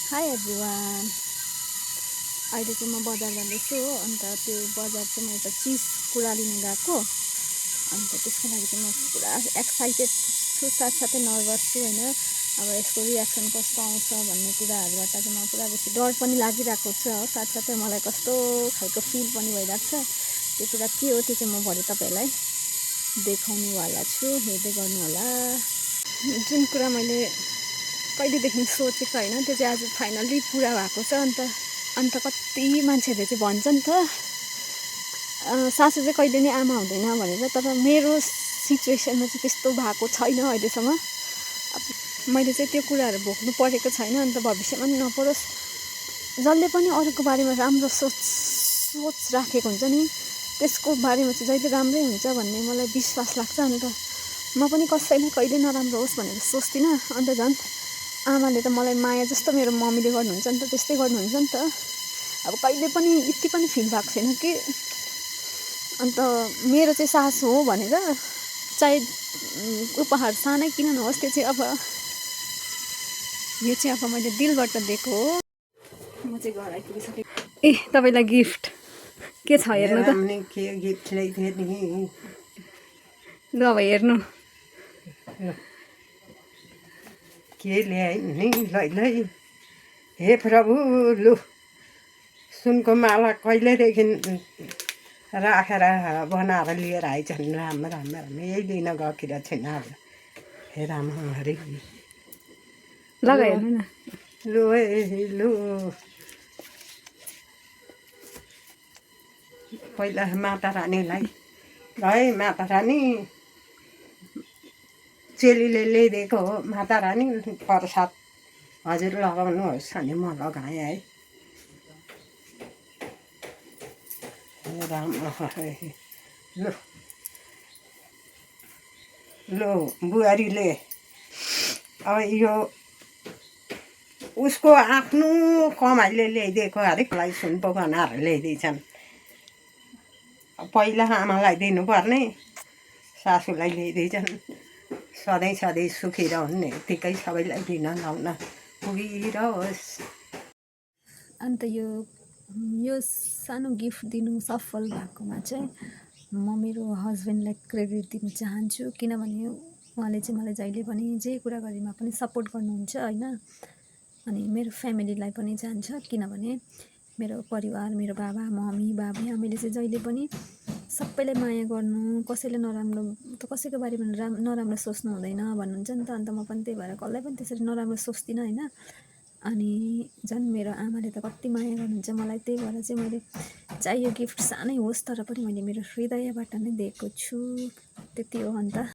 High everyone. अहिले चाहिँ म बजार जाँदैछु हो। अन्त त्यो बजार चाहिँ म एउटा चिज कुरा लिन गएको। अन्त त्यसको लागि चाहिँ म पुरा एक्साइटेड छु, साथसाथै नर्भस छु होइन। अब यसको रियाक्सन कस्तो आउँछ भन्ने कुराहरूबाट चाहिँ म पुरा बेसी डर पनि लागिरहेको छ हो। साथसाथै मलाई कस्तो खालको फिल पनि भइरहेको छ। त्यो कुरा के हो त्यो चाहिँ म भरे तपाईँहरूलाई देखाउनेवाला छु, हेर्दै गर्नु होला। जुन कुरा मैले कहिलेदेखि सोचेको होइन त्यो चाहिँ आज फाइनली पुरा भएको छ। अन्त कति मान्छेहरूले चाहिँ भन्छ नि त सासू चाहिँ कहिले नि आमा हुँदैन भनेर, तर मेरो सिचुएसनमा चाहिँ त्यस्तो भएको छैन अहिलेसम्म। मैले चाहिँ त्यो कुराहरू भोग्नु परेको छैन। अन्त भविष्यमा पनि नपरोस्। जसले पनि अरूको बारेमा राम्रो सोच राखेको हुन्छ नि त्यसको बारेमा चाहिँ जहिले राम्रै हुन्छ भन्ने मलाई विश्वास लाग्छ। अन्त म पनि कसैलाई कहिले नराम्रो होस् भनेर सोच्दिनँ। अन्त झन् आमाले त मलाई माया जस्तो मेरो मम्मीले गर्नुहुन्छ नि त त्यस्तै गर्नुहुन्छ नि त। अब कहिले पनि यति पनि फिल भएको छैन कि अन्त मेरो चाहिँ सासू हो भनेर, चाहे उपहार सानै किन नहोस्, त्यो चाहिँ अब यो चाहिँ अब मैले दिलबाट दिएको हो। म चाहिँ घर आइपुगिसकेँ। ए तपाईँलाई गिफ्ट के छ हेर्नु त। ल अब हेर्नु के ल्याए नि लै। हे प्रभु, लु सुनको माला कहिलेदेखि राखेर बनाएर लिएर आइछन्। राम्रो राम्रो यही दिन गएकी रहेछन्। अब हे राम हरे लगाइहेर्नु न। लु लु पहिला माता रानीलाई है, माता रानी चेलीले ल्याइदिएको हो। माता रानी प्रसाद हजुर लगाउनुहोस् अनि म लगाएँ है। राम लु लु बुहारीले अब यो उसको आफ्नो कमाइले ल्याइदिएको हरेकलाई सुनको गहनाहरू ल्याइदिन्छन्। पहिला आमालाई दिनुपर्ने सासूलाई ल्याइदिन्छन्। सधैँ सधैँ सुखी रहने यत्तिकै सबैलाई दिन लाउन पुगिरहोस्। अन्त यो सानो गिफ्ट दिनु सफल भएकोमा चाहिँ म मेरो हस्बेन्डलाई क्रेडिट दिन चाहन्छु। किनभने उहाँले चाहिँ मलाई जहिले पनि जे कुरा गरेमा पनि सपोर्ट गर्नुहुन्छ होइन। अनि मेरो फ्यामिलीलाई पनि चाहन्छ, किनभने मेरो परिवार, मेरो बाबा मम्मी बाबी आमाले चाहिँ जहिले पनि सबैलाई माया गर्नु, कसैले नराम्रो त कसैको बारेमा नराम्रो सोच्नु हुँदैन भन्नुहुन्छ नि त। अन्त म पनि त्यही भएर कसलाई पनि त्यसरी नराम्रो सोच्दिनँ होइन। अनि झन् मेरो आमाले त कति माया गर्नुहुन्छ मलाई, त्यही भएर चाहिँ मैले चाहे यो गिफ्ट सानै होस् तर पनि मैले मेरो हृदयबाट नै दिएको छु। त्यति हो। अन्त